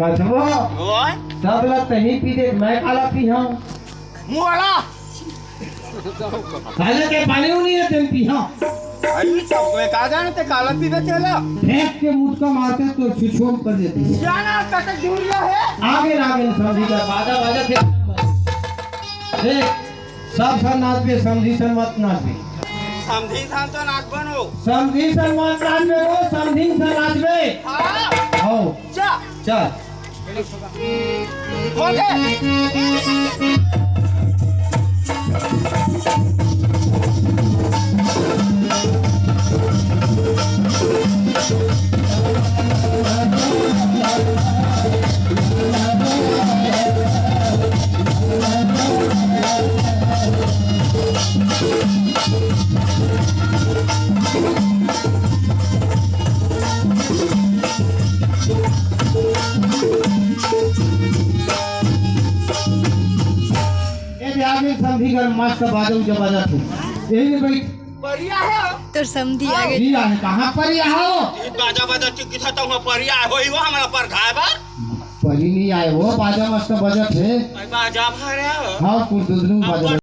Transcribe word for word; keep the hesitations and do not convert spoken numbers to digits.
कथवा, ओए? सब ला तहीं पी दे, मैं काला पीहूं? मोला। काले के पानी उनी हे, तेन पीहूं। अरे, सब में का जाने ते काला पीबे तेला? फेंक के मुटका मारते तो छुछुम कर देती। जाना कतक दूर हे? आगे ना आगे समधी का बाजा बाजा थे। देख, सब सन नाचबे, समधी सन मत नाचबे। समधी सन तो नाचबन हो। समधी सन मत नाचबे हो, समधी सन नाचबे। हाँ। हो। जा। चल। ए, आगे समधी घर मस्त बाजा उजा बजाथे। यही में बैठ। परिया हे। तोर समधी आगे। परिया हे, कहाँ परिया हो? बाजा बाजा चिक्की था तो वहाँ परिया हो ही वो हमारा परधाय बर। परी नहीं आए वो, बाजा मस्त बजत हे। भाई बाजा भरे हो। हाँ, कुल दुधरू बाजा।